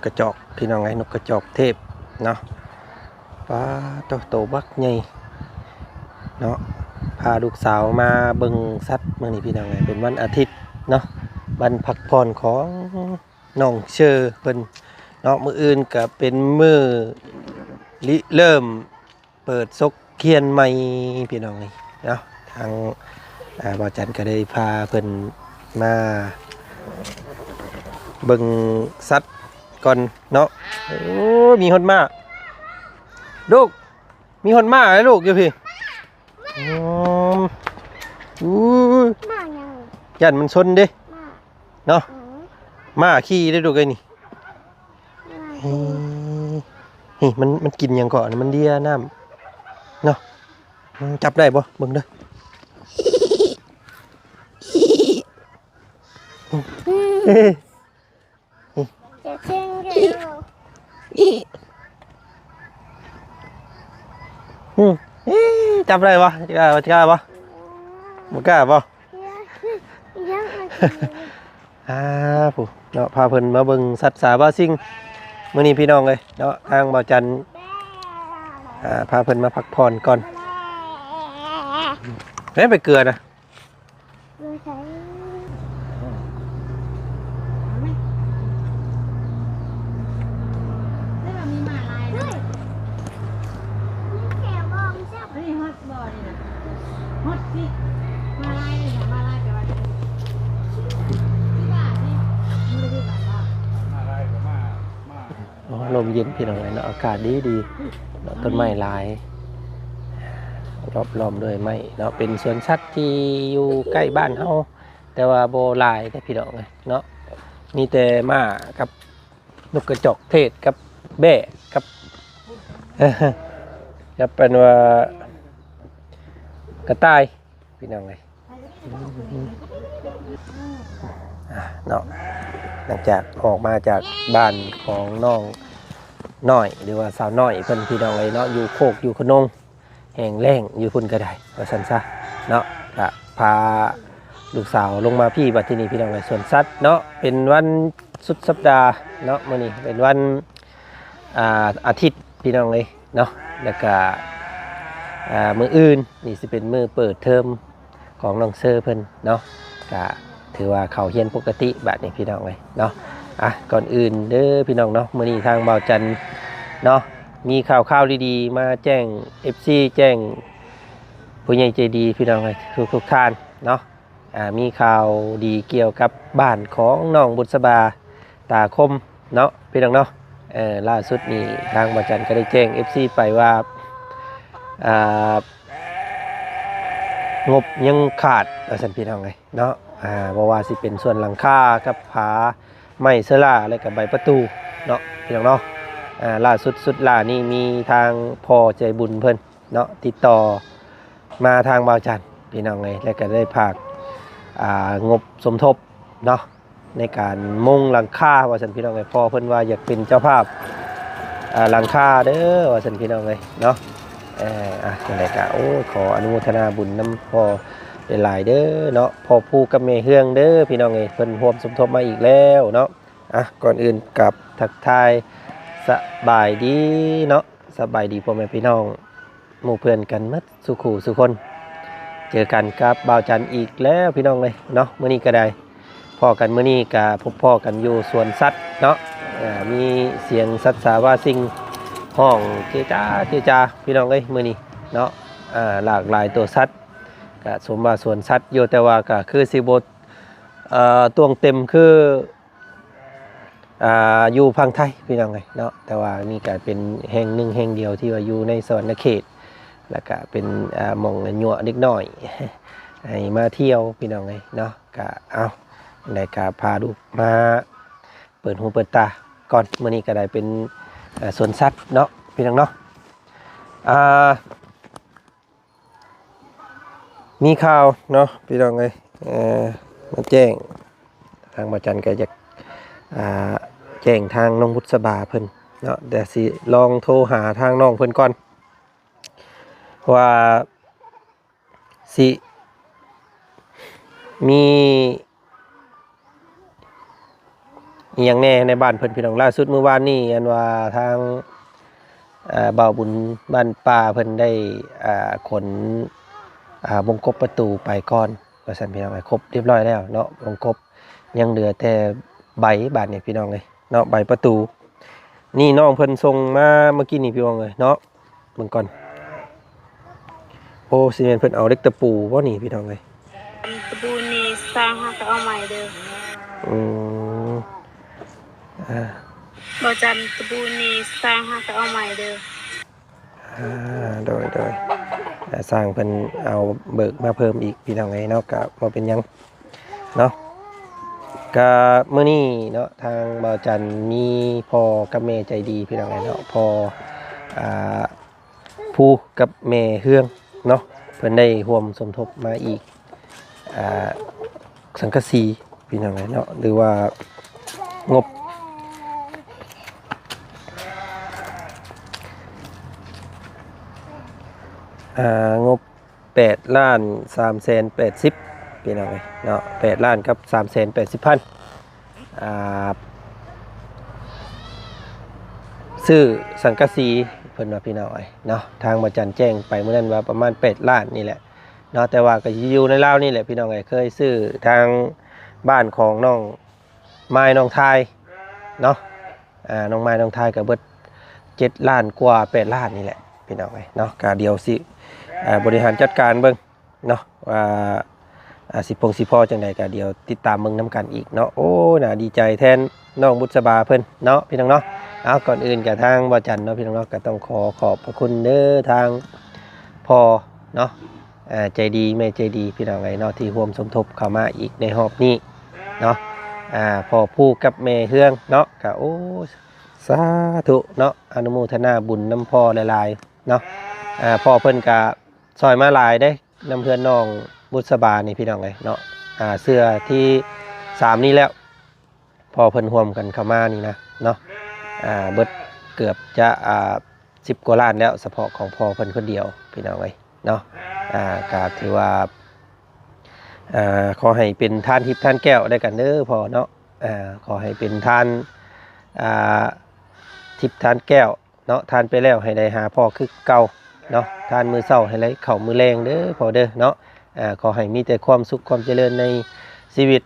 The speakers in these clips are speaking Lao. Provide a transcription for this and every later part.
ກະຈອກ ພີ່ນ້ອງເອີຍ ນົກກະຈອກເທບເນາະ. ປາດໂທ້ ໂຕບັກໃຫຍ່ເນາະ. ພາລູກສາວມາເບິ່ງສັດມື້ນີ້ ພີ່ນ້ອງເອີຍ ເປັນວັນອາທິດເນາະ ວັນພັກຜ່ອນຂອງນ້ອງເຊີເພິ່ນເນາະ. ມື້ອື່ນກະເປັນມື້ລິເລີ່ມ ເປີດສົກຮຽນໃໝ່ ພີ່ນ້ອງເອີຍເນາະ. ທາງ ອາ ບ່າວຈັນກໍໄດ້ພາເພິ່ນມາເບິ່ງສັດກ່ອນເນາະ. ໂອ້ ມີຮອດມ້າລູກ ມີຮອດມ້າໃຫ້ລູກຢູ່ພີ້. ອືມ ອູ້ຍ ມ້າຫຍັງ? ຢ້ານມັນຊົນເດ້ ມ້າ ເນາະ. ອືມ ມ້າຂີ່ໄດ້ລູກເອີຍນີ້. ນີ້ ນີ້ມັນ ມັນກິນຫຍັງເກາະ ມັນເລຍນ້ຳເນາະ. ອືມ ຈັບໄດ້ບໍ່ ເບິ່ງເດີ. ຈະເຄັ່ງເດີ. ອືມ ເອີ ຈັບໄດ້ບໍ່? ຈະກ້າ ຈະກ້າບໍ່? ບໍ່ກ້າບໍ່? ອາ ຜູ້ເນາະ ພາເພິ່ນມາເບິ່ງສັດສາບາສິ່ງມື້ນີ້ ພີ່ນ້ອງເອີຍເນາະ. ທາງບ່າວຈັນ ອາ ພາເພິ່ນມາພັກຜ່ອນກ່ອນ. ແມ່ນໄປເກືອນະ. ໂອ້ ລົມເຢັນ ພີ່ນ້ອງເອີຍເນາະ ອາກາດດີໆເນາະ ຕົ້ນໄມ້ຫຼາຍ ລອບລ້ອມດ້ວຍໄມ້ເນາະ. ເປັນສວນສັດທີ່ຢູ່ໃກ້ບ້ານເຮົາ ແຕ່ວ່າບໍ່ຫຼາຍເດ້ ພີ່ນ້ອງເອີຍເນາະ. ມີແຕ່ມ້າກັບນົກກະຈອກເທດ ກັບແບ້ ກັບ ກັບ ເປັນວ່າ ກະຕ່າຍ ພີ່ນ້ອງເອີຍ ອາ ເນາະ. ຫຼັງຈາກອອກມາຈາກບ້ານຂອງນ້ອງນ້ອຍ ຫຼືວ່າສາວນ້ອຍເພິ່ນ ພີ່ນ້ອງເອີຍເນາະ ຢູ່ໂຄກຢູ່ຂະນົງ ແຫ້ງແລ້ງຢູ່ພຸ້ນກໍໄດ້ ວ່າຊັ້ນຊະເນາະ. ກະພາລູກສາວລົງມາພີ້ ບັດທີນີ້ ພີ່ນ້ອງເອີຍ ສວນສັດເນາະ. ເປັນວັນສຸດສັບດາເນາະ ມື້ນີ້ເປັນວັນ ອາ ອາທິດ ພີ່ນ້ອງເອີຍເນາະ. ແລ້ວກະ ອາ ມື້ອື່ນນີ້ຊິເປັນມື້ເປີດເທີມຂອງນ້ອງເຊີເພິ່ນເນາະ ກະຖືວ່າເຂົ້າຮຽນປົກກະຕິບາດນີ້ ພີ່ນ້ອງເອີຍເນາະ. ອາ ກ່ອນອື່ນເດີ ພີ່ນ້ອງເນາະ ມື້ນີ້ທາງບ່າວຈັນເນາະ ມີຂ່າວຄາວດີໆມາແຈ້ງເອັບຊີ ແຈ້ງຜູ້ໃຫຍ່ໃຈດີ ພີ່ນ້ອງເອີຍ ທຸກໆທ່ານເນາະ. ອາ ມີຂ່າວດີກ່ຽວກັບບ້ານຂອງນ້ອງບຸດສະບາຕາຄົມເນາະ ພີ່ນ້ອງເນາະ. ເອີ ລ່າສຸດນີ້ທາງບ່າວຈັນກໍໄດ້ແຈ້ງເອັບຊີໄປວ່າ ອ່າ ງົບຍັງຂາດວ່າຊັ້ນ ພີ່ນ້ອງເອີຍເນາະ. ອາ ບໍ່ວ່າຊິເປັນສ່ວນຫຼັງຄາກັບຝາ ໄມ້ເຊີລາ ແລ້ວກໍໃບປະຕູເນາະ ພີ່ນ້ອງເນາະ. ອາ ລ່າສຸດສຸດຫຼ້ານີ້ມີທາງພໍ່ໃຈບຸນເພິ່ນເນາະ ຕິດຕໍ່ ມາທາງບ່າວຈັນ ພີ່ນ້ອງເອີຍ ແລ້ວກໍໄດ້ຝາກ ອ່າ ງົບສົມທົບເນາະ ໃນການມຸງຫຼັງຄາວ່າຊັ້ນ ພີ່ນ້ອງເອີຍ. ພໍ່ເພິ່ນວ່າຢາກເປັນເຈົ້າພາບ ອ່າ ຫຼັງຄາເດີວ່າຊັ້ນ ພີ່ນ້ອງເອີຍເນາະ. ເອີ ອ່ະ ຈັ່ງໃດກໍ ໂອ້ ຂໍອະນຸໂມທະນາບຸນນຳພໍ່ຫຼາຍໆເດີເນາະ ພໍ່ພູກັບແມ່ເຮືອງເດີ ພີ່ນ້ອງເອີຍ ເພິ່ນຮ່ວມສົມທົບມາອີກແລ້ວເນາະ. ອ່ະ ກ່ອນອື່ນກັບທັກທາຍສະບາຍດີເນາະ ສະບາຍດີພໍ່ແມ່ພີ່ນ້ອງ ໝູ່ເພື່ອນກັນໝົດສູ່ຄູ່ສູ່ຄົນ. ເຈີກັນກັບບ່າວຈັນອີກແລ້ວ ພີ່ນ້ອງເອີຍເນາະ. ມື້ນີ້ກໍໄດ້ພໍ້ກັນ ມື້ນີ້ກໍພົບພໍ້ກັນຢູ່ສວນສັດເນາະ. ເອີ ມີສຽງສັດສາວາສິ່ງຮ້ອງເຈຈາເຈຈາ ພີ່ນ້ອງເອີຍ ມື້ນີ້ເນາະ. ເອີ ຫຼາກຫຼາຍໂຕສັດ ກໍສົມວ່າສວນສັດຢູ່ ແຕ່ວ່າກໍຄືຊິບໍ່ ເອີ ຕວງເຕັມຄື ອ່າ ຢູ່ຝັ່ງໄທ ພີ່ນ້ອງເອີຍເນາະ. ແຕ່ວ່ານີ້ກໍເປັນແຫ່ງໜຶ່ງແຫ່ງດຽວທີ່ວ່າຢູ່ໃນສະຫວັນນະເຂດ ແລ້ວກໍເປັນ ອ່າ ໝ່ອງຍົວະເດັກນ້ອຍໃຫ້ມາທ່ຽວ ພີ່ນ້ອງເອີຍເນາະ. ກໍເອົາ ແລ້ວກໍພາລູກມາເປີດຫູເປີດຕາກ່ອນ. ມື້ນີ້ກໍໄດ້ເປັນ ເອີ ສວນສັດເນາະ ພີ່ນ້ອງເນາະ. ອ່າ ມີຂ່າວເນາະ ພີ່ນ້ອງເອີຍ ເອີ ມາແຈ້ງ ທາງບ່າວຈັນກໍຢາກ ອ່າ ແຈ້ງທາງນ້ອງບຸດສະບາເພິ່ນເນາະ. ແຕ່ຊິລອງໂທຫາທາງນ້ອງເພິ່ນກ່ອນ ວ່າຊິມີ ມີຫຍັງແດ່ໃນບ້ານເພິ່ນ ພີ່ນ້ອງ? ລ່າສຸດມື້ວານນີ້ ອັນວ່າທາງ ເອີ ບ່າວບຸນບ້ານປ່າເພິ່ນໄດ້ ເອີ ຂົນ ເອີ ວົງກົບປະຕູໄປກ່ອນວ່າຊັ້ນ ພີ່ນ້ອງເອີຍ. ຄົບຮຽບຮ້ອຍແລ້ວເນາະ ວົງກົບ ຍັງເຫຼືອແຕ່ໃບບາດນີ້ ພີ່ນ້ອງເອີຍເນາະ ໃບປະຕູ. ນີ້ນ້ອງເພິ່ນສົ່ງມາເມື່ອກີ້ນີ້ ພີ່ນ້ອງເອີຍເນາະ. ເບິ່ງກ່ອນ. ໂອ້ ຊິແມ່ນເພິ່ນເອົາເຫຼັກຕະປູບໍ່ນີ້ ພີ່ນ້ອງເອີຍ? ຕະປູນີ້ຊ່າງຫາກະເອົາໃໝ່ເດີ. ອືມ ອ່າ ບໍ່ຈັນ ຕະປູນີ້ຊ່າງຫາກະເອົາໃໝ່ເດີ. ອ່າ ໂດຍ ໂດຍ ອ່າ ຊ່າງເພິ່ນເອົາເບີກມາເພີ່ມອີກ ພີ່ນ້ອງເອີຍເນາະ ກະບໍ່ເປັນຫຍັງ ເນາະ. ກະມື້ນີ້ເນາະ ທາງບ່າວຈັນມີພໍ່ກັບແມ່ໃຈດີ ພີ່ນ້ອງເອີຍເນາະ ພໍ່ ອ່າ ພູກັບແມ່ເຮືອງເນາະ ເພິ່ນໄດ້ຮ່ວມສົມທົບມາອີກ ອ່າ ສັງກະສີ ພີ່ນ້ອງເອີຍເນາະ ຫຼືວ່າງົບ ອ່າ ງົບ ແປດລ້ານສາມແສນແປດສິບ ພີ່ນ້ອງເອີຍເນາະ ແປດລ້ານກັບສາມແສນແປດສິບພັນ ອ່າ ຊື້ສັງກະສີ ເພິ່ນວ່າ ພີ່ນ້ອງເອີຍເນາະ. ທາງບ່າວຈັນແຈ້ງໄປມື້ນັ້ນວ່າປະມານແປດລ້ານນີ້ແຫຼະເນາະ ແຕ່ວ່າກໍຢູ່ໃນລາວນີ້ແຫຼະ ພີ່ນ້ອງເອີຍ. ເຄີຍຊື້ທາງບ້ານຂອງນ້ອງ ມາຍນ້ອງທາຍເນາະ ອ່າ ນ້ອງມາຍນ້ອງທາຍກໍເບິດເຈັດລ້ານກວ່າແປດລ້ານນີ້ແຫຼະ ພີ່ນ້ອງເອີຍເນາະ. ກໍດຽວຊິ ອ່າ ບໍລິຫານຈັດການເບິ່ງເນາະ ວ່າ ອ່າ ຊິພົງຊິພໍຈັ່ງໃດ ກໍດຽວຕິດຕາມເບິ່ງນຳກັນອີກເນາະ. ໂອ້ ໜ້າດີໃຈແທນນ້ອງບຸດສະບາເພິ່ນເນາະ ພີ່ນ້ອງເນາະ. ເອົາ ກ່ອນອື່ນກໍທາງບ່າວຈັນເນາະ ພີ່ນ້ອງເນາະ ກໍຕ້ອງຂໍຂອບພະຄຸນເດີ ທາງພໍ່ເນາະ ເອີ ໃຈດີ ແມ່ໃຈດີ ພີ່ນ້ອງເອີຍເນາະ ທີ່ຮ່ວມສົມທົບເຂົ້າມາອີກໃນຮອບນີ້ເນາະ ອ່າ ພໍ່ພູກັບແມ່ເຮືອງເນາະ. ກະ ໂອ້ ສາທຸເນາະ ອະນຸໂມທະນາບຸນນຳພໍ່ຫຼາຍໆເນາະ. ອ່າ ພໍ່ເພິ່ນກະຊ່ອຍມາຫຼາຍເດ້ ນຳເຮືອນນ້ອງບຸດສະບານີ້ ພີ່ນ້ອງເອີຍເນາະ. ອ່າ ເທື່ອທີສາມນີ້ແລ້ວ ພໍ່ເພິ່ນຮ່ວມກັນເຂົ້າມານີ້ນະເນາະ ອ່າ ເບິດເກືອບຈະ ອ່າ ສິບກວ່າລ້ານແລ້ວ ສະເພາະຂອງພໍ່ເພິ່ນຄົນດຽວ ພີ່ນ້ອງເອີຍເນາະ. ອ່າ ກໍຖືວ່າ ອ່າ ຂໍໃຫ້ເປັນທານທິບທານແກ້ວແດ່ກັນເດີພໍ່ເນາະ. ອ່າ ຂໍໃຫ້ເປັນທານ ອ່າ ທິບທານແກ້ວ ເນາະ ທານໄປແລ້ວໃຫ້ໄດ້ຫາພໍ່ຄືເກົ່າເນາະ ທານມື້ເຊົ້າໃຫ້ໄດ້ເຂົ້າມື້ແລງເດີພໍ່ເດີເນາະ. ອ່າ ຂໍໃຫ້ມີແຕ່ຄວາມສຸກຄວາມຈະເລີນໃນຊີວິດ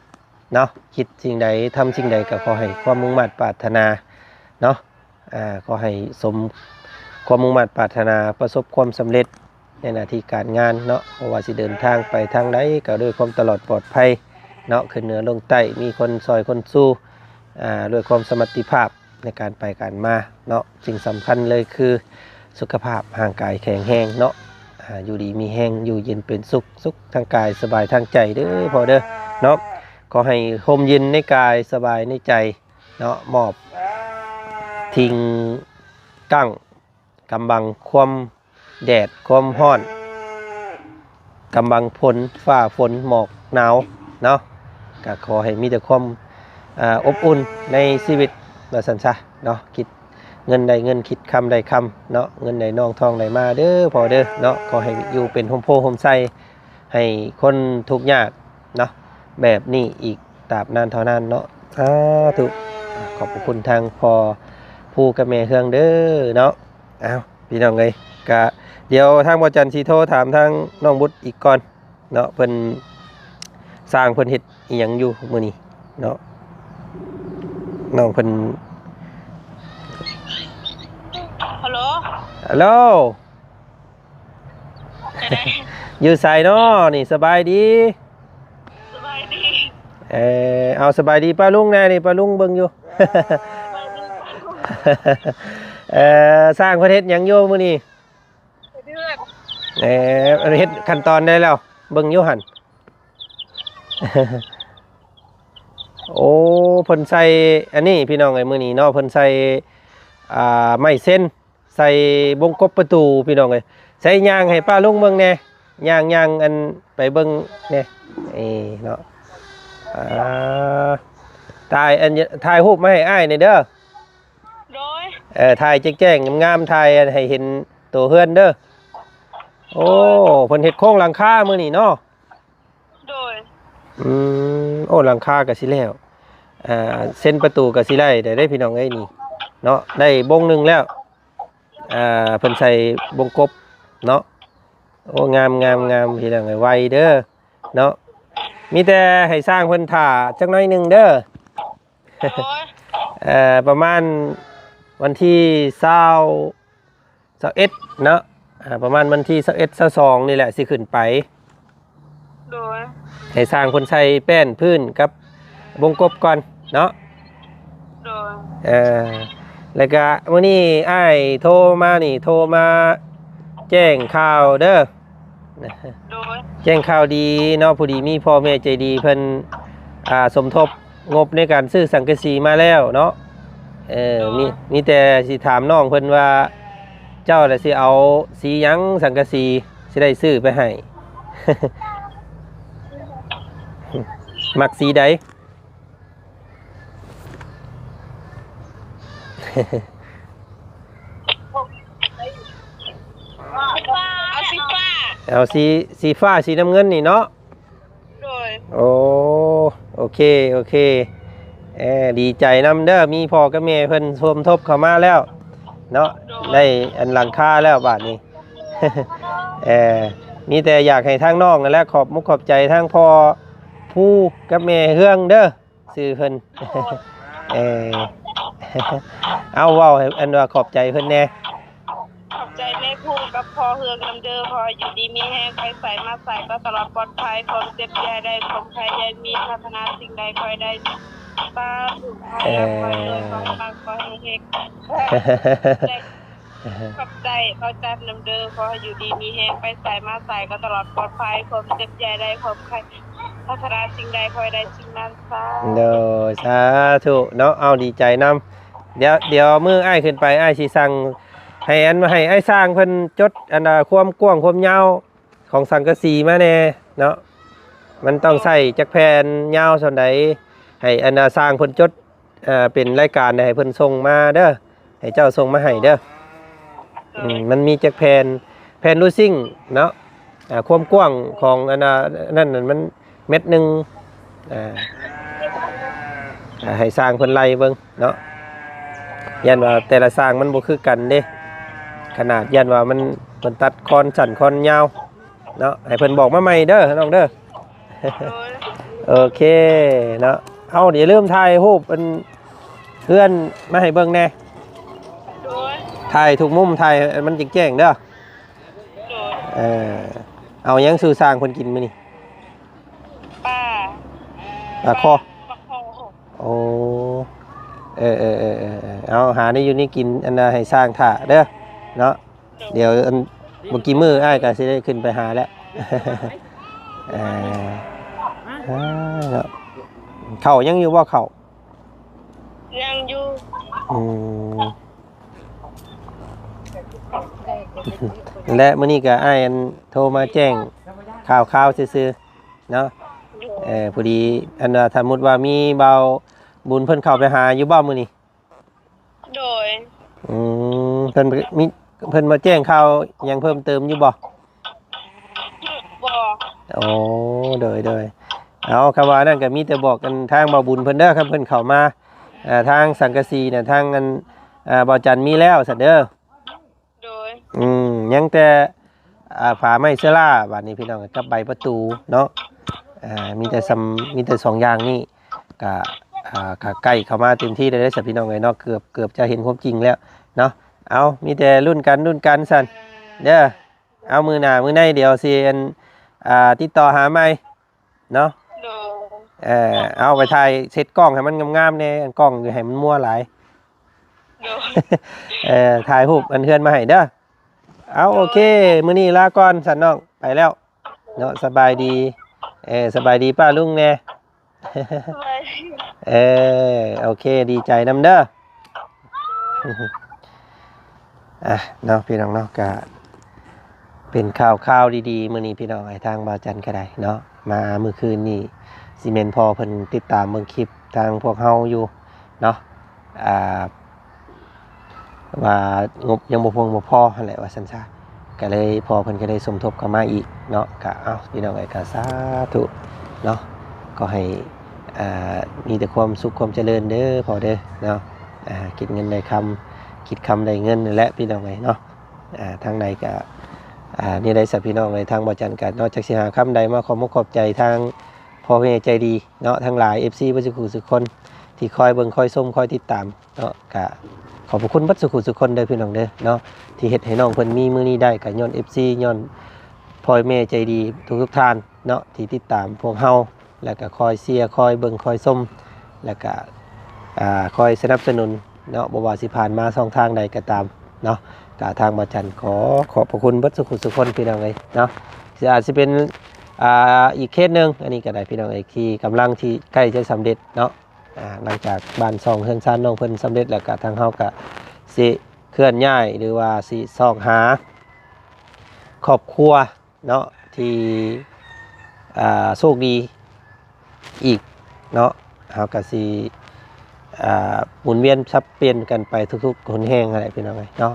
ເນາະ ຄິດສິ່ງໃດທຳສິ່ງໃດກໍຂໍໃຫ້ຄວາມມຸ່ງມາດປາດຖະໜາເນາະ ອ່າ ຂໍໃຫ້ສົມຄວາມມຸ່ງມາດປາດຖະໜາ ປະສົບຄວາມສຳເລັດໃນໜ້າທີ່ການງານເນາະ. ບໍ່ວ່າຊິເດີນທາງໄປທາງໃດກໍດ້ວຍຄວາມຕະຫຼອດປອດໄພເນາະ ຂຶ້ນເໜືອລົງໃຕ້ ມີຄົນຊ່ອຍຄົນຊູ ອ່າ ດ້ວຍຄວາມສະມັດຕິພາບ ໃນການໄປການມາເນາະ. ສິ່ງສຳຄັນເລີຍຄືສຸຂະພາບຮ່າງກາຍແຂງແຮງເນາະ ອ່າ ຢູ່ດີມີແຮງ ຢູ່ເຢັນເປັນສຸກ ສຸກທາງກາຍສະບາຍທາງໃຈເດີພໍ່ເດີເນາະ. ຂໍໃຫ້ຮົ່ມເຢັນໃນກາຍສະບາຍໃນໃຈເນາະ ມອບທິງກັ້ງກຳບັງຄວາມ ແດດຄວາມຮ້ອນ ກຳບັງຝົນຟ້າຝົນໝອກໜາວເນາະ. ກະຂໍໃຫ້ມີແຕ່ຄວາມ ອ່າ ອົບອຸ່ນໃນຊີວິດວ່າຊັ້ນຊະເນາະ ຄິດເງິນໄດ້ເງິນ ຄິດຄຳໄດ້ຄຳເນາະ ເງິນໄດ້ນອງທອງໄດ້ມາເດີພໍ່ເດີເນາະ. ຂໍໃຫ້ຢູ່ເປັນຮົ່ມໂພຮົ່ມໄຊໃຫ້ຄົນທຸກຍາກເນາະ ແບບນີ້ອີກຕາບນານເທົ່ານານເນາະ. ສາທຸ ຂອບພະຄຸນທາງພໍ່ພູກັບແມ່ເຮືອງເດີເນາະ. ອ້າວ ພີ່ນ້ອງເອີຍ ກະດຽວທາງບ່າວຈັນຊິໂທຖາມທາງນ້ອງບຸດອີກກ່ອນເນາະ ເພິ່ນ ຊ່າງເພິ່ນເຮັດອີ່ຫຍັງຢູ່ມື້ນີ້ເນາະ ນ້ອງເພິ່ນ. ຮັລໂຫຼ ຮັລໂຫຼ ຢູ່ໃສເນາະນີ້? ສະບາຍດີ ສະບາຍດີ. ເອີ ເອົາ ສະບາຍດີປ້າລຸງແດ່ນີ້ ປ້າລຸງເບິ່ງຢູ່. ເອີ ຊ່າງເພິ່ນເຮັດຫຍັງຢູ່ມື້ນີ້? ເຮັດເຮືອນ. ເອີ ເຮັດຂັ້ນຕອນໃດແລ້ວ? ເບິ່ງຢູ່ຫັ້ນ. ໂອ້ ເພິ່ນໃສ່ອັນນີ້ ພີ່ນ້ອງເອີຍ ມື້ນີ້ເນາະ ເພິ່ນໃສ່ ອ່າ ໄມ້ເຊັນ ໃສ່ວົງກົບປະຕູ ພີ່ນ້ອງເອີຍ. ໃສ່ຍ່າງໃຫ້ປ້າລຸງເບິ່ງແດ່ ຍ່າງ ຍ່າງ ອັນ ໄປເບິ່ງແດ່ ເອີເນາະ. ອ່າ ຖ່າຍ ອັນ ຖ່າຍຮູບມາໃຫ້ອ້າຍແດ່ເດີ. ໂດຍ ເອີ ຖ່າຍແຈ້ງໆ ງາມໆ ຖ່າຍໃຫ້ເຫັນໂຕເຮືອນເດີ. ໂອ້ ໂດຍ ເພິ່ນເຮັດໂຄງຫຼັງຄາມື້ນີ້ເນາະ. ໂດຍ ອືມ ໂອ້ ຫຼັງຄາກໍຊິແລ້ວ. ອ່າ ເຊັນປະຕູກໍຊິໄດ້ ໄດ້ເດ້ພີ່ນ້ອງເອີຍນີ້ເນາະ ໄດ້ບົງໜຶ່ງແລ້ວ ອ່າ ເພິ່ນໃສ່ບົງກົບເນາະ. ໂອ້ ງາມ ງາມ ງາມ ພີ່ນ້ອງເອີຍ ໄວເດີເນາະ. ມີແຕ່ໃຫ້ຊ່າງເພິ່ນຖ້າຈັກໜ້ອຍໜຶ່ງເດີ. ໂດຍ ເອີ ປະມານວັນທີຊາວ ຊາວເອັດເນາະ ອ່າ ປະມານວັນທີຊາວເອັດ ຊາວສອງນີ້ແຫຼະ ຊິຂຶ້ນໄປ. ໂດຍ ໃຫ້ຊ່າງເພິ່ນໃສ່ແປ້ນພື້ນກັບວົງກົບກ່ອນເນາະ. ໂດຍ ເອີ ແລ້ວກະມື້ນີ້ອ້າຍໂທມານີ້ ໂທມາແຈ້ງຂ່າວເດີ. ໂດຍ ແຈ້ງຂ່າວດີເນາະ ພໍດີມີພໍ່ແມ່ໃຈດີເພິ່ນ ອ່າ ສົມທົບງົບໃນການຊື້ສັງກະສີມາແລ້ວເນາະ. ເອີ ໂດຍ ມີ ມີແຕ່ຊິຖາມນ້ອງເພິ່ນວ່າ ເຈົ້າລະຊິເອົາສີຫຍັງ ສັງກະສີ ຊິໄດ້ຊື້ໄປໃຫ້ ມັກສີໃດ? ເອົາສີຟ້າ ເອົາສີ ສີຟ້າ ສີນ້ຳເງິນນີ້ເນາະ. ໂດຍ ໂອ້ ໂອເຄ ໂອເຄ ເອີ ດີໃຈນຳເດີ ມີພໍ່ກັບແມ່ເພິ່ນສົມທົບເຂົ້າມາແລ້ວເນາະ. ໂດຍ ໄດ້ອັນຫຼັງຄາແລ້ວບາດນີ້. ເອີ ມີແຕ່ຢາກໃຫ້ທາງນ້ອງນັ້ນແຫຼະ ຂອບມຸກຂອບໃຈທາງພໍ່ພູກັບແມ່ເຮືອງເດີ ຊື່ເພິ່ນ. ໂດຍ ເອີ ເອົາ ເວົ້າໃຫ້ອັນວ່າຂອບໃຈເພິ່ນແດ່. ຂອບໃຈແມ່ພູກັບພໍ່ເຮືອງນຳເດີ ຂໍໃຫ້ຢູ່ດີມີແຮງ ໄປໃສມາໃສກໍຕະຫຼອດປອດໄພ ຄວາມເຈັບຢ່າໃຫ້ໄດ້ ຄວາມໄຂ້ຢ່າມີ ປາດຖະໜາສິ່ງໃດຂໍໃຫ້ໄດ້ ສາທຸ ຂໍໃຫ້ຮ່ຳຂໍໃຫ້ລວຍ ຂໍໃຫ້ປັງ ຂໍໃຫ້ເຮັງ. ຂອບໃຈພໍ່ຈັນນຳເດີ ຂໍໃຫ້ຢູ່ດີມີແຮງ ໄປໃສມາໃສກໍຕະຫຼອດປອດໄພ ຄວາມເຈັບຢ່າໃຫ້ໄດ້ ຄວາມໄຂ້ ປາດຖະໜາສິ່ງໃດຂໍໃຫ້ໄດ້ສິ່ງນັ້ນ ສາທຸ. ໂດຍ ສາທຸເນາະ ເອົາ ດີໃຈນຳ. ດຽວ ດຽວມື້ອ້າຍຂຶ້ນໄປ ອ້າຍຊິສັ່ງໃຫ້ອັນ ໃຫ້ອ້າຍຊ່າງເພິ່ນຈົດອັນ ຄວາມກວ້າງຄວາມຍາວຂອງສັງກະສີມາແດ່ເນາະ ມັນຕ້ອງໃຊ້ຈັກແຜ່ນ ຍາວສ່ຳໃດ ໃຫ້ອັນ ຊ່າງເພິ່ນຈົດ ເປັນລາຍການໃຫ້ເພິ່ນສົ່ງມາເດີ ໃຫ້ເຈົ້າສົ່ງມາໃຫ້ເດີ. ໂດຍ ອືມ ມັນມີຈັກແຜ່ນ ແຜ່ນລູຊິງເນາະ ອ່າ ຄວາມກວ້າງຂອງອັນ ອັນນັ້ນມັນແມັດໜຶ່ງ ອ່າ ອ່າ ໃຫ້ຊ່າງເພິ່ນໄລ່ເບິ່ງເນາະ ຢ້ານວ່າແຕ່ລະຊ່າງມັນບໍ່ຄືກັນເດ້ ຂະໜາດຢ້ານວ່າມັນ ເພິ່ນຕັດຄອນສັ້ນຄອນຍາວເນາະ ໃຫ້ເພິ່ນບອກມາໃໝ່ເດີນ້ອງເດີ. ໂດຍ ໂອເຄເນາະ ເອົາ ຢ່າລືມຖ່າຍຮູບອັນເຮືອນມາໃຫ້ເບິ່ງແດ່. ໂດຍ ຖ່າຍທຸກມຸມ ຖ່າຍໃຫ້ມັນແຈ້ງໆເດີ. ໂດຍ ເອີ ເອົາຫຍັງສູ່ຊ່າງເພິ່ນກິນມື້ນີ້? ປາ ປາຄໍ. ປາຄໍ. ໂອ້ ເອີໆໆໆ ເອົາ ຫາແນວຢູ່ແນວກິນອັນນ່າໃຫ້ຊ່າງຖ້າເດີເນາະ. ໂດຍ ດຽວອັນ ບໍ່ກີ້ມື້ອ້າຍກໍຊິໄດ້ຂຶ້ນໄປຫາແລ້ວ. ເອີ ເຂົ້າຍັງຢູ່ບໍ່ ເຂົ້າ? ຍັງຢູ່. ອືມ ແລະ ມື້ນີ້ກໍອ້າຍອັນໂທມາແຈ້ງຂ່າວໆຊື່ໆເນາະ. ໂດຍ ເອີ ພໍດີອັນວ່າ ສົມມຸດວ່າມີບ່າວບຸນເພິ່ນເຂົ້າໄປຫາຢູ່ບໍ່ມື້ນີ້? ໂດຍ ອືມ ເພິ່ນມີ ເພິ່ນມາແຈ້ງຂ່າວຫຍັງເພີ່ມເຕີມຢູ່ບໍ່? ບໍ່. ໂອ້ ໂດຍໆ ເອົາ ຄຳວ່ານັ້ນກໍມີແຕ່ບອກກັນທາງບ່າວບຸນເພິ່ນເດີ ຄັນເພິ່ນເຂົ້າມາ ເອີ ທາງສັງກະສີນະ ທາງອັນ ເອີ ບ່າວຈັນມີແລ້ວຊັ້ນເດີ. ໂດຍ ອືມ ຍັງແຕ່ ອ່າ ຝາໄມ້ເຊື້ອລາ ບາດນີ້ພີ່ນ້ອງ ກັບໃບປະຕູເນາະ. ອ່າ ມີແຕ່ສ່ຳ ມີແຕ່ສອງຢ່າງນີ້ ກະ ອ່າ ກະໃກ້ເຂົ້າມາເຕັມທີ່ແລ້ວເດ້ ຊະ ພີ່ນ້ອງເອີຍເນາະ. ເກືອບ ເກືອບຈະເຫັນຄວາມຈິງແລ້ວເນາະ. ເອົາ ມີແຕ່ລຸ້ນກັນ ລຸ້ນກັນຊັ້ນເດີ. ເອົາ ມື້ໜ້າມື້ໃນດຽວຊິ ອັນ ອ່າ ຕິດຕໍ່ຫາໃໝ່ ເນາະ. ໂດຍ ເອີ ເອົາໄປຖ່າຍເຊັດກ້ອງໃຫ້ມັນງາມໆແດ່ ກ້ອງຢູ່ໃຫ້ມັນມົວຫຼາຍ. ໂດຍ ເອີ ຖ່າຍຮູບອັນເຮືອນມາໃຫ້ເດີ. ເອົາ ໂດຍ ໂອເຄ ມື້ນີ້ລາກ່ອນຊັ້ນນ້ອງ ໄປແລ້ວເນາະ. ສະບາຍດີ ເອີ ສະບາຍດີປ້າລຸງແດ່. ສະບາຍດີ ເອີ ໂອເຄ ດີໃຈນຳເດີ. ອ່ະ ເນາະ ພີ່ນ້ອງເນາະ ກະເປັນຂ່າວຄາວດີໆ ມື້ນີ້ພີ່ນ້ອງ ໃຫ້ທາງບ່າວຈັນກໍໄດ້ເນາະ. ມາມື້ຄືນນີ້ຊິແມ່ນພໍ່ເພິ່ນຕິດຕາມເບິ່ງຄລິບທາງພວກເຮົາຢູ່ເນາະ ອ່າ ວ່າງົບຍັງບໍ່ພຽງບໍ່ພໍຫັ້ນແຫຼະ ວ່າຊັ້ນຊະ. ກໍເລີຍ ພໍ່ເພິ່ນກໍໄດ້ສົມທົບເຂົ້າມາອີກເນາະ. ກໍ ເອົ້າ ພີ່ນ້ອງເອີຍ ກໍສາທຸເນາະ. ຂໍໃຫ້ ອ່າ ມີແຕ່ຄວາມສຸກຄວາມຈະເລີນເດີພໍ່ເດີເນາະ. ອ່າ ຄິດເງິນໄດ້ຄຳ ຄິດຄຳໄດ້ເງິນນັ້ນແຫຼະພີ່ນ້ອງເອີຍເນາະ. ອ່າ ທາງໃດກະ ອ່າ ແນວໃດຊະພີ່ນ້ອງເອີຍ ທາງບໍ່ຈັນກະເນາະ ຈັກຊິຫາຄຳໃດມາຂອບມຸກຂອບໃຈທາງພໍ່ແມ່ໃຈດີເນາະ ທັງຫຼາຍ ເອັຟຊີ ເບິດສູ່ຜູ້ສູ່ຄົນ ທີ່ຄອຍເບິ່ງຄອຍຊົມຄອຍຕິດຕາມເນາະ. ກະຂອບພະຄຸນເບິດສູ່ຜູ້ສູ່ຄົນເດີພີ່ນ້ອງເດີເນາະ ທີ່ເຮັດໃຫ້ນ້ອງເພິ່ນມີມື້ນີ້ໄດ້ ກະຍ້ອນ ເອັຟຊີ ຍ້ອນພໍ່ແມ່ໃຈດີທຸກໆທ່ານເນາະ ທີ່ຕິດຕາມພວກເຮົາ ແລ້ວກະຄອຍເຊຍ ຄອຍເບິ່ງ ຄອຍຊົມ ແລ້ວກະ ອ່າ ຄອຍສະໜັບສະໜູນເນາະ ບໍ່ວ່າຊິຜ່ານມາຊ່ອງທາງໃດກໍຕາມເນາະ. ກະທາງບໍ່ຈັນຂໍຂອບພະຄຸນເບິດສູ່ຜູ້ສູ່ຄົນພີ່ນ້ອງເອີຍເນາະ. ຊິ ອາດຊິເປັນ ອ່າ ອີກເຄສໜຶ່ງ ອັນນີ້ກໍໄດ້ພີ່ນ້ອງເອີຍ ທີ່ກຳລັງທີ່ໃກ້ຈະສຳເລັດເນາະ. ອ່າ ຫຼັງຈາກບ້ານຊ່ອງເຮືອນຊານນ້ອງເພິ່ນສຳເລັດແລ້ວ ກະທາງເຮົາກະຊິເຄື່ອນຍ້າຍ ຫຼືວ່າຊິຊອກຫາຄອບຄົວ ເນາະ ທີ່ ອ່າ ໂຊກດີອີກເນາະ. ເຮົາກະຊິ ອ່າ ໝູນວຽນສັບປ່ຽນກັນໄປທຸກໆຫົນແຫ່ງຫັ້ນແຫຼະພີ່ນ້ອງເອີຍເນາະ.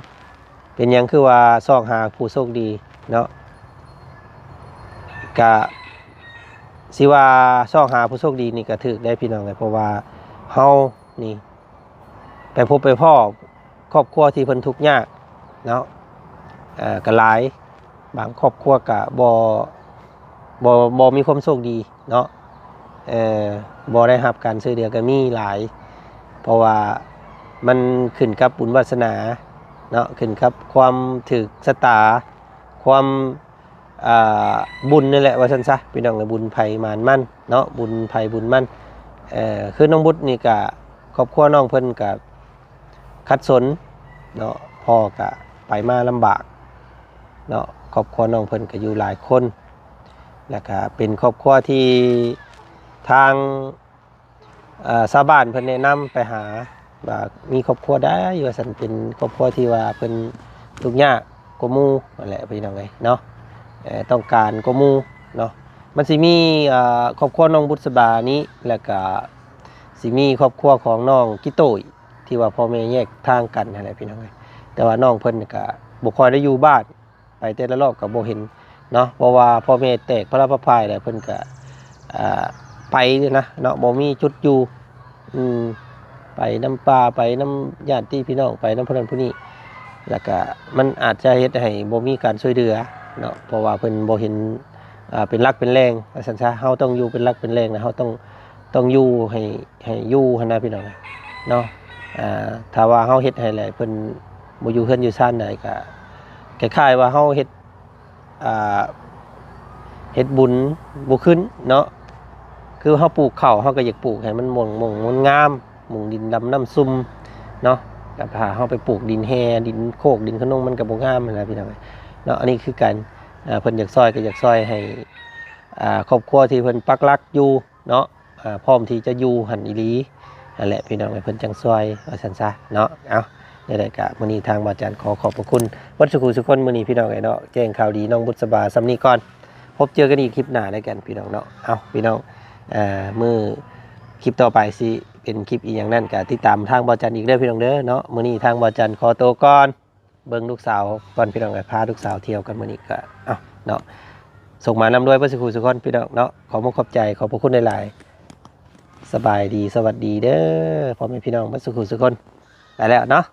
ເປັນຫຍັງຄືວ່າຊອກຫາຜູ້ໂຊກດີເນາະ ກະຊິວ່າຊອກຫາຜູ້ໂຊກດີນີ້ກະຖືກໄດ໋ພີ່ນ້ອງເອີຍ ເພາະວ່າເຮົານີ້ ໄປພົບໄປພໍ້ຄອບຄົວທີ່ເພິ່ນທຸກຍາກເນາະ ເອີ ກໍຫຼາຍ. ບາງຄອບຄົວກໍບໍ່ ບໍ່ ບໍ່ມີຄວາມໂຊກດີເນາະ ເອີ ບໍ່ໄດ້ຮັບການຊ່ວຍເຫຼືອກໍມີຫຼາຍ ເພາະວ່າມັນຂຶ້ນກັບບຸນວາສະໜາເນາະ ຂຶ້ນກັບຄວາມຖືກຊະຕາ ຄວາມ ອ່າ ບຸນນີ້ແຫຼະວ່າຊັ້ນຊະພີ່ນ້ອງເອີຍ ບຸນໃຜໝານມັນເນາະ ບຸນໃຜບຸນມັນ. ເອີ ຄືນ້ອງບຸດນີ້ກະ ຄອບຄົວນ້ອງເພິ່ນກະຂັດສົນເນາະ ພໍ່ກະໄປມາລຳບາກເນາະ ຄອບຄົວນ້ອງເພິ່ນກະຢູ່ຫຼາຍຄົນ ແລ້ວກະເປັນຄອບຄົວທີ່ທາງ ເອີ ຊາວບ້ານເພິ່ນແນະນຳໄປຫາວ່າມີຄອບຄົວໃດວ່າຊັ້ນ ເປັນຄອບຄົວທີ່ວ່າເພິ່ນທຸກຍາກກວ່າໝູ່ຫັ້ນແຫຼະພີ່ນ້ອງເອີຍເນາະ. ເອີ ຕ້ອງການກວ່າໝູ່ເນາະ ມັນຊິມີ ເອີ ຄອບຄົວນ້ອງບຸດສະບານີ້ ແລ້ວກະຊິມີຄອບຄົວຂອງນ້ອງກິໂຕ້ຍ ທີ່ວ່າພໍ່ແມ່ແຍກທາງກັນຫັ້ນແຫຼະພີ່ນ້ອງເອີຍ. ແຕ່ວ່ານ້ອງເພິ່ນກະບໍ່ຄ່ອຍໄດ້ຢູ່ບ້ານ ໄປແຕ່ລະລອບກໍບໍ່ເຫັນເນາະ ເພາະວ່າພໍ່ແມ່ແຕກພາລະພາພາຍແລ້ວ ເພິ່ນກໍ ອ່າ ໄປນະເນາະ ບໍ່ມີຈຸດຢູ່ ອືມ ໄປນຳປ່າ ໄປນຳຍາດຕິພີ່ນ້ອງ ໄປນຳຜູ້ນັ້ນຜູ້ນີ້ ແລ້ວກະມັນອາດຈະເຮັດໃຫ້ບໍ່ມີການຊ່ວຍເຫຼືອເນາະ ເພາະວ່າເພິ່ນບໍ່ເຫັນ ອ່າ ເປັນຫຼັກເປັນແຫຼ່ງວ່າຊັ້ນຊະ. ເຮົາຕ້ອງຢູ່ເປັນຫຼັກເປັນແຫຼ່ງ ແລະ ເຮົາຕ້ອງ ຕ້ອງຢູ່ໃຫ້ ໃຫ້ຢູ່ຫັ້ນນະພີ່ນ້ອງເນາະ. ອ່າ ຖ້າວ່າເຮົາເຮັດໃຫ້ແລ້ວເພິ່ນບໍ່ຢູ່ເຮືອນຢູ່ຊານໃດ ກະຄ້າຍໆວ່າເຮົາເຮັດ ອ່າ ເຮັດບຸນບໍ່ຂຶ້ນເນາະ. ຄືເຮົາປູກເຂົ້າ ເຮົາກໍຢາກປູກໃຫ້ມັນມ່ວງໆມັນງາມ ມຸງດິນດຳນ້ຳຊຸ່ມເນາະ. ແຕ່ຖ້າເຮົາໄປປູກດິນແຮ່ ດິນໂຄກ ດິນຂະໜົງ ມັນກໍບໍ່ງາມຫັ້ນນະພີ່ນ້ອງເນາະ. ອັນນີ້ຄືກັນ ອ່າ ເພິ່ນຢາກຊ່ອຍກໍຢາກຊ່ອຍໃຫ້ ອ່າ ຄອບຄົວທີ່ເພິ່ນປັກຫຼັກຢູ່ເນາະ ອ່າ ພ້ອມທີ່ຈະຢູ່ຫັ້ນອີ່ຫຼີຫັ້ນແຫຼະພີ່ນ້ອງເອີຍ ເພິ່ນຈັ່ງຊ່ອຍວ່າຊັ້ນຊະເນາະ. ເອົາ ແນວໃດກະມື້ນີ້ທາງບ່າວຈັນຂໍຂອບພະຄຸນເບິດສູ່ຜູ້ສູ່ຄົນມື້ນີ້ພີ່ນ້ອງເອີຍເນາະ ແຈ້ງຂ່າວດີນ້ອງບຸດສະບາສ່ຳນີ້ກ່ອນ ພົບເຈີກັນອີກຄລິບໜ້າແລ້ວກັນພີ່ນ້ອງເນາະ. ເອົາ ພີ່ນ້ອງ ເອີ ມື້ຄລິບຕໍ່ໄປຊິເປັນຄລິບອີ່ຫຍັງນັ້ນ ກະຕິດຕາມທາງບ່າວຈັນອີກເດີພີ່ນ້ອງເດີເນາະ. ມື້ນີ້ທາງບ່າວຈັນຂໍໂຕກ່ອນ ເບິ່ງລູກສາວກ່ອນພີ່ນ້ອງເອີຍ ພາລູກສາວທ່ຽວກັນມື້ນີ້ກະ ເອົາ ເນາະ ໂຊກໝານລ່ຳລວຍເບິດສູ່ຜູ້ສູ່ຄົນພີ່ນ້ອງເນາະ. ຂອບມຸກຂອບໃຈ ຂອບພະຄຸນຫຼາຍໆ. ສະບາຍດີ ສະຫວັດດີເດີພໍ່ແມ່ພີ່ນ້ອງເບິດສູ່ຜູ້ສູ່ຄົນ ໄປແລ້ວເນາະ.